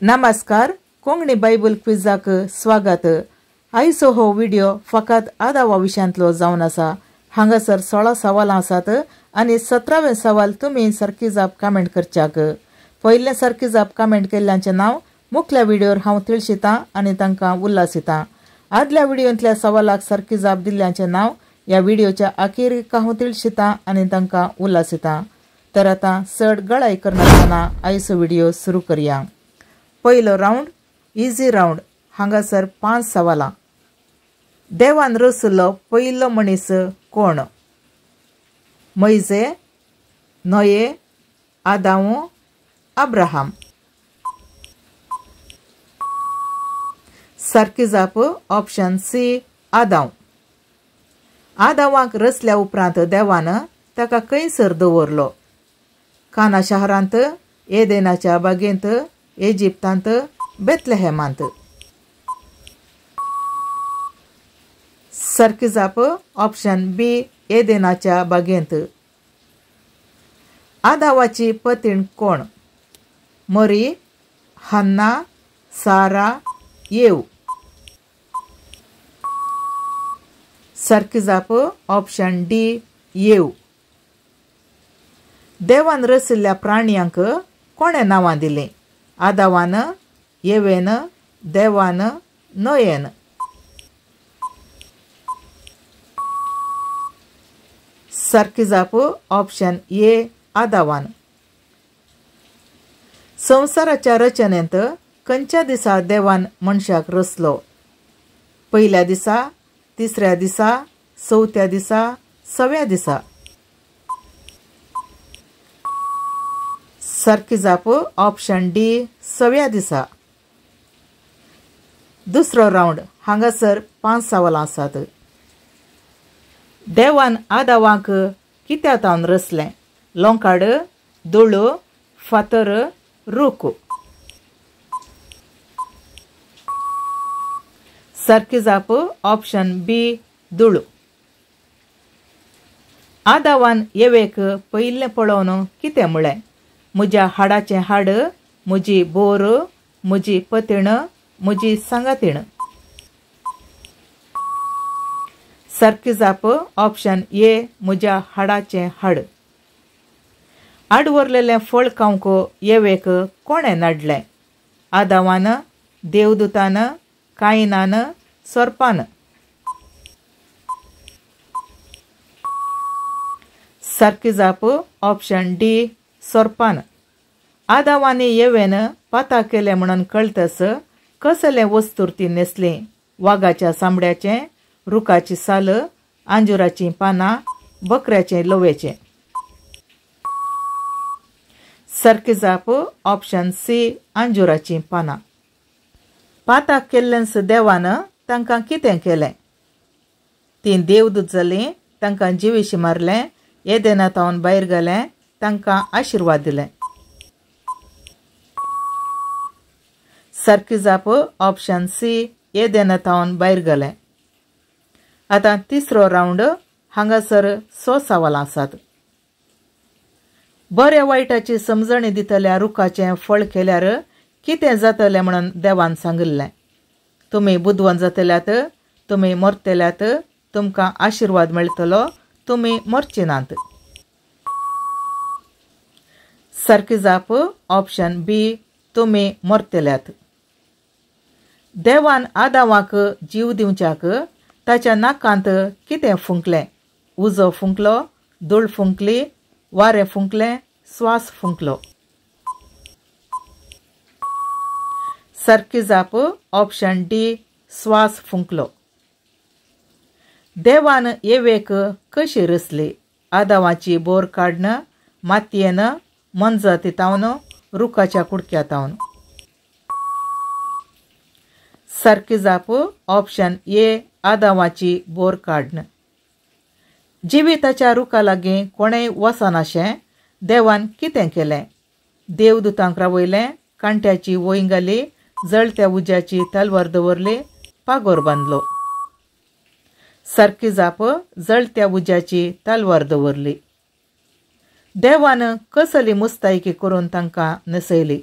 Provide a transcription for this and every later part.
नमस्कार, कोंकणी बायबल क्विजाक स्वागत। आयचो हो व्हिडिओ फकत आदावा विशयांतलो जावन आसा। हांगासर 16 सवालां आसात आनी 17वें सवाल तुमी सारकी जाप कमेंट करच्याक। पयलें सारकी जाप कमेंट केल्ल्यांचें नांव मुखल्या व्हिडियोर हांव तिळशितां आनी तांकां उल्हासितां। आदल्या व्हिडियोंतल्या सवालाक सारकी जाप दिल्ल्यांचें नांव ह्या व्हिडियोच्या अखेरीक हांव तिळशितां आनी तांकां उल्हासितां। तर आतां चड गळाय करनासतना आयचो व्हिडिओ सुरू करया। पयलो रावंड इजी रावंड, हांगासर 5 सवालां। देवान रचलो पयलो मनीस कोण? मोयजे, नोये, आदांव, अब्राहम। सारकी जाप ऑप्शन सी आदांव। आदांवाक रचल्या उपरांत देवान ताका खंयसर दवरलो? काना शहरांत, एदेनाच्या बागेंत, इजिप्तांत, बेथलेहेमांत। सारकी जाप ऑप्शन बी एदेनाच्या बागेंत। आदावाची पतीण कोण? मरी, हन्ना, सारा, येव। सारकी जाप ऑप्शन डी येव। देवान रचिल्ल्या प्राण्यांक कोणें नांवां दिलीं? आदावान, येवेन, देवान, नोयेन। सारकी जाप ऑप्शन ए आदावान। संवसाराच्या रचनेंत खंयच्या दिसा देवान मनशाक रचलो? पयल्या दिसा, तिसऱ्या दिसा, चवथ्या दिसा, सव्या दिसा। सारकी जाप ऑप्शन डी सव्या दिसा। दुसरो रावंड, हांगासर 5 सवालां आसात। देवान आदावाक कित्या तावन रचलें? लोंकाड, धुळो, फातर, रूख। सारकी जाप ऑप्शन बी धुळो। आदावान येवेक पयलें पळोवन कितें म्हळें? म्हज्या हाडाचें हाड, म्हजी बोर, म्हजी पतीण, म्हजी सांगातीण। सारकी जाप ऑप्शन ए म्हज्या हाडाचें हाड। आडवरलेलें फळ खावंक येवेक कोणें नाडलें? आदावान, देवदूतान, कायनान, सोरपान। सारकी जाप ऑप्शन डी सोरपान। आदावानी येवेन पाता केलें म्हणून कळटस कसलें वस्तूर ती न्हेसली? वागाच्या चामड्याचें, रुखाची साल, आंजुराचीं पानां, बकऱ्याचें लोवेचें। सारकी जाप ऑप्शन सी आंजुराचीं पानां। पाता केल्लेंच देवान तांकां कितें केलें? तीं देवदूत जालीं, तांकां जिवीशी मारलें, एदेना तावन भायर घालें, तांकां आशिर्वाद दिले। सारकी जाप ऑप्शन सी एदेना तावन भायर घालें। आतां तिसरो रावंड, हांगासर 6 सवालां आसात। बऱ्या वायटाची समजणी दितल्या रुखाचें फळ केल्यार कितें जातलें म्हणून देवान सांगिल्लें? तुमी बुदवंत जातल्यात, तुमी मरतल्यात, तुमकां आशिर्वाद मेळटलो, तुमी मरचे नात। सारकी जाप ऑप्शन बी तुमी मरतल्यात। देवान आदावाक जीव दिवच्याक ताच्या नाकांत कितें फुंकलें? उजो फुंकलो, धूळ फुंकली, वारें फुंकलें, स्वास फुंकलो। सारकी जाप ऑप्शन डी स्वास फुंकलो। देवान येवेक कशी रचली? आदावाची बोर काडन, मातयेन, मनजाती तावन, रुखाच्या कुडक्या तावन। सारकी जाप ऑप्शन ए आदावाची बोर काडन। जिविताच्या रुखा लागीं कोणेय वचनाशें देवान कितें केलें? देवदूतांक रावयलें, कांट्याची वंय घाली, जळत्या उज्याची तलवार दवरली, पागोर बांदलो। सारकी जाप जळत्या उज्याची तलवार दवरली। देवान कसली मुस्तायकी करून तांकां न्हेसयली?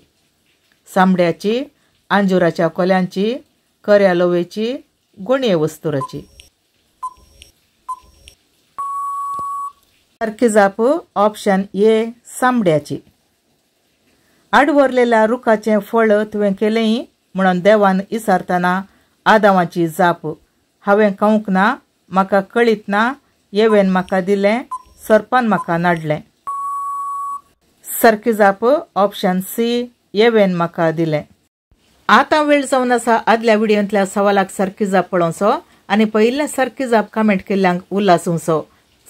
चामड्याची, आंजुराच्या कोल्यांची, कऱ्या लोवेची, गोणये वस्तुराची. सारकी जाप ऑप्शन ए चामड्याची. आडवरलेल्या रुखाचें फळ तुवें केलें म्हणून देवान विचारतना आदावाची जाप हांवें खावंक ना, म्हाका कळीत ना, येवेन म्हाका दिलें, सर्पान म्हाका नाडलें. सारकी जाप ऑप्शन सी येवेन म्हाका दिलें. आतां वेळ जावन आसा आदल्या व्हिडियोंतल्या सवालाक सारकी जाप पळोवचो आनी पयिल्लें सारकी जाप कमेंट केल्ल्यांक उल्हास उंचो.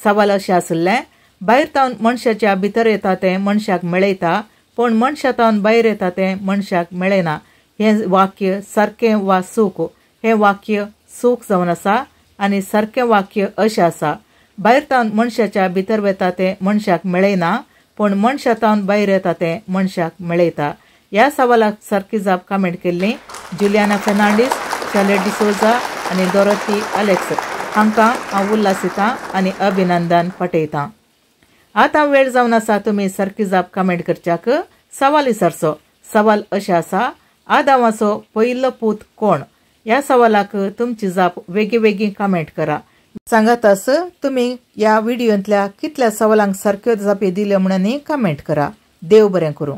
सवाल अशें आशिल्लें, भायर तावन मनशाच्या भितर येता तें मनशाक मेळयता, पूण मनशा तावन भायर येता तें मनशाक मेळना. हें वाक्य सारकें वा चूक? हें वाक्य चूक जावन आसा आनी सारकें वाक्य अशें आसा, भायर तावन मनशाच्या भितर वता तें मनशाक मेळयना, पूण मनशा तावन भायर येता तें मनशाक मेळयता. ह्या सवालाक सारकी जाप कमेंट केल्ली जुलियाना फेर्नांडीस, शार्लेट डिसोजा आनी डोरोथी अलेक्स हांकां हांव उल्हासितां आनी अभिनंदन पाठयतां. आतां वेळ जावन आसा तुमी सारकी जाप कमेंट करच्याक. सवाल विचारचो. सवाल अशें आसा, आदावाचो पयलो पूत कोण? ह्या सवालाक तुमची जाप वेगळी कमेंट करा. सांगातास तुमी ह्या व्हिडियोंतल्या कितल्या सवालांक सारक्यो जापी दिल्यो म्हणून कमेंट करा. देव बरें करूं.